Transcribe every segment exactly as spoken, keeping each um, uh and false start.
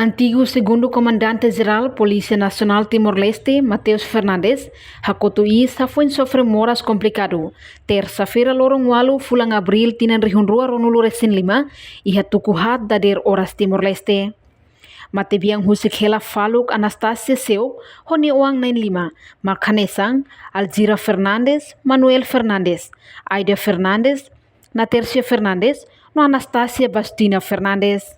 Antigu Segundu Komandante Jerál Polísia Nasionál Timor-Leste, Mateus Fernandes, hakotu iis hafoin sofre moras komplikadu, tersa-feira loron ualu fulan Abríl tinan rihun rua ruanulu resin lima, iha tuku haat dadeer oras Timor-Leste. Matebian husik hela faluk Anastasia Seuk ho nia oan na'in lima, mak hanesan Alzira Fernandes, Manuel Fernandes, Aida Fernandes, Natercia Fernandes, no Anastasia Bastina Fernandes.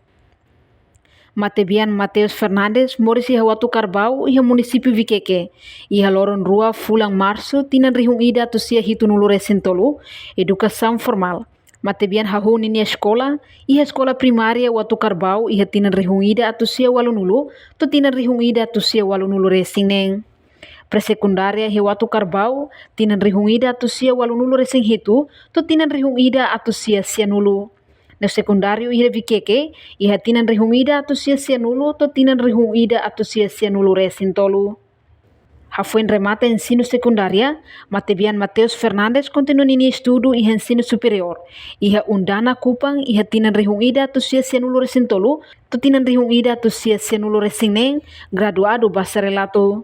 Matebian Mateus Fernandes moris iha Uatucarbau, iha munisípiu Viqueque, iha loron rua fulan Marsu tinan rihun ida atus sia hitunulu resin tolu, edukasaun formál. Matebian hahú ninia eskola iha eskola primária Uatucarbau iha tinan rihun ida atus sia ualunulu to'o tinan rihun ida atus sia ualunulu resin neen. Pré-sekundária iha Uatucarbau tinan rihun ida atus sia ualunulu resin hitu to'o tinan rihun ida atus sia sianulu. No sekundáriu iha Viqueque iha tinan rihun ida atus sia sianulu to'o tinan rihun ida atus sia sianulu resin tolu. Hafoin remata ensinu sekundária, Matebian Mateus Fernandes kontinua ninia estudu iha ensinu superiór iha UNDANA Kupang iha tinan rihun ida atus sia sianulu resin tolu to'o tinan rihun ida atus sia sianulu resin neen, graduadu bacharelatu.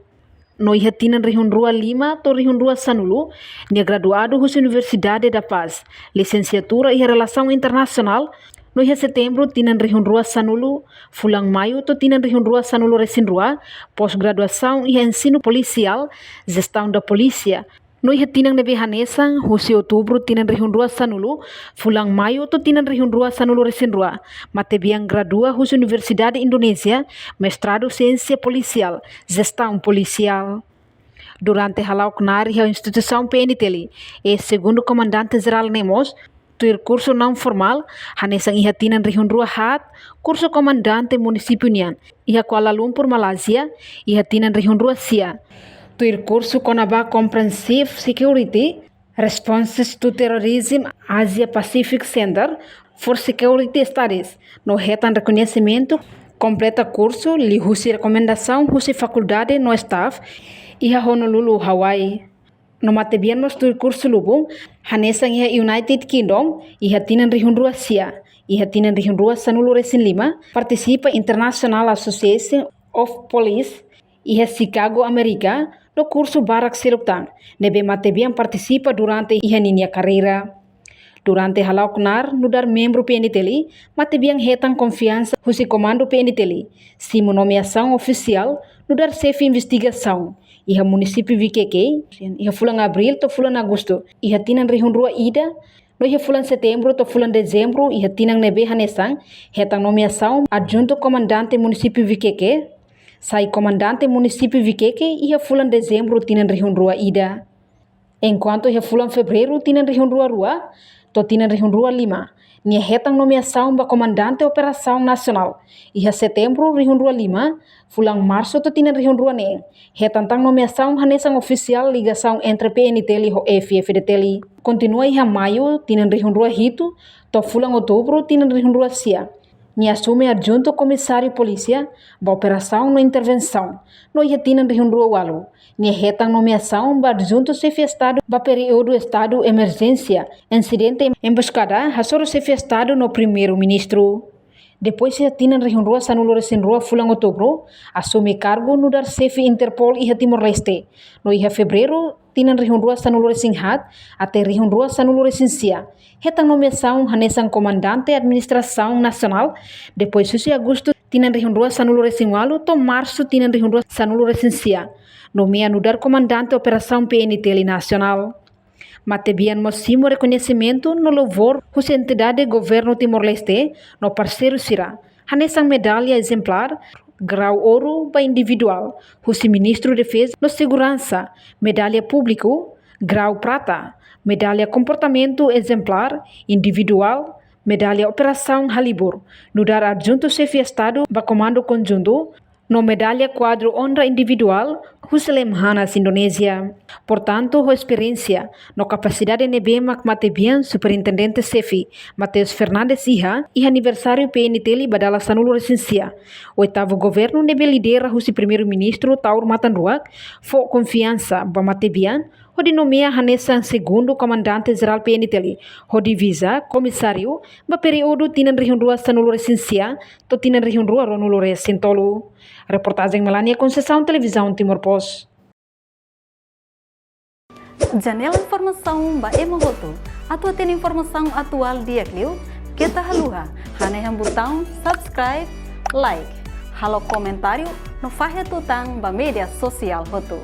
No iha tinan rihun rua lima to'o rihun rua sanulu, nia graduadu husi Universidade da Paz, lisensiatura iha Relasaun Internasionál, no iha setembru tinan rihun rua sanulu, fulan Maiu to'o tinan rihun rua sanulu resin rua, pós-graduasaun iha ensinu polisiál, jestaun da polísia. No iha tinan ne'ebé hanesan, husi outubru tinan rihun rua sanulu, fulan Maiu to'o tinan rihun rua sanulu resin rua, Matebian gradua husi Universidade Indonézia, mestradu siénsia polisiál, jestaun polisiál. Durante hala'o knaar iha instituisaun P N T L, eis-segundu komandante jerál ne'e mós tuir kursu naun formál, hanesan iha tinan rihun rua haat, kursu komandante munisípiu nian, iha Kuala Lumpur, Malázia, iha tinan rihun rua sia. Tuir kursu kona-ba Comprehensive Security Responses to Terrorism Asia Pacific Center for Security Studies, no hetan rekoñesimentu kompleta kursu liuhusi rekomendasaun husi fakuldade no staff iha Honolulu, Hawaii. No Matebian mós tuir kursu lubun, hanesan iha United Kingdom, iha tinan rihun rua sia, iha tinan rihun rua sanulu resin lima, partisipa International Association of Police, iha Chicago, Amérika, no kursu barak seluk tan, ne'ebé Matebian partisipa durante iha ninia karreira. Durante hala'o knaar nu'udar membru P N T L, Matebian hetan konfiansa husi komandu P N T L, simu nomeasaun ofisiál nu'udar xefe investigasaun iha munisípiu Viqueque, iha fulan Abríl to'o fulan Agostu iha tinan rihun rua ida, no iha fulan Setembru to'o fulan Dezembru iha tinan ne'ebé hanesan, hetan nomeasaun adjuntu komandante munisípiu Viqueque, sai komandante munisípiu Viqueque iha fulan Dezembru tinan rihun rua ida. Enkuantu iha fulan Fevereiru tinan rihun rua rua to'o tinan rihun rua lima, nia hetan nomeasaun ba komandante operasaun nasionál. Iha Setembru rihun rua lima, fulan Marsu to'o tinan rihun rua neen, hetan tan nomeasaun hanesan ofisiál ligasaun entre P N T L ho F-FDTL. Kontinua iha Maiu tinan rihun rua hitu to'o fulan Outubru tinan rihun rua sia, nia asume adjuntu komisáriu polísia ba operasaun no intervensaun. No iha tinan rihun rua ualu, nia hetan nomeasaun ba adjuntu xefe estadu ba períodu estadu emerjénsia, insidente emboscada, hasoru xefe estadu no primeiru-ministru. Depois iha tinan rihun rua sanulu resin rua fulan Outubru, asume kargu nu'udar xefe Interpol iha Timor-Leste. No iha Fevereiru tinan rihun rua sanulu resin haat até rihun rua sanulu resin sia, hetan nomeasaun hanesan komandante administrasaun nasionál. Depois husi Agostu tinan rihun rua sanulu resin ualu to'o Marsu tinan rihun rua sanulu resin sia, nomeia nu'udar komandante operasaun P N T L nasionál. Matebian mós simu rekoñesimentu no louvór husi entidade governu Timor-Leste no parseiru sira, hanesan medalla ezemplár, grau ouru ba individuál, husi Ministru Defeza no Seguransa, medalla públiku, grau prata, medalla komportamentu ezemplár, individuál, medalla operasaun halibur, nu'udar adjuntu xefe estadu ba komandu konjuntu, no medalla kuadru onra individuál husi Lemhanas Indonézia. Portantu, ho esperiénsia no kapasidade ne'ebé mak Matebian, superintendente xefe Mateus Fernandes iha, iha aniversáriu P N T L ba dala sanulu resin sia, oitavu governu ne'ebé lidera husi primeiru-ministru Taur Matan Ruak, fó konfiansa ba Matebian, hodi nomeia hanesan segundu komandante jerál P N T L, hodi visa komisáriu ba períodu tinan rihun rua sanulu resin sia to'o tinan rihun rua ruanulu resin tolu. Reportajen Melania Conceição, Televizaun Timor Post. Janela informasaun ba ema hotu. Atu hatene informasaun atuál di'ak liu, keta haluha hanehan butaun subscribe, like, halo komentáriu no fahe tutan ba média sosiál hotu.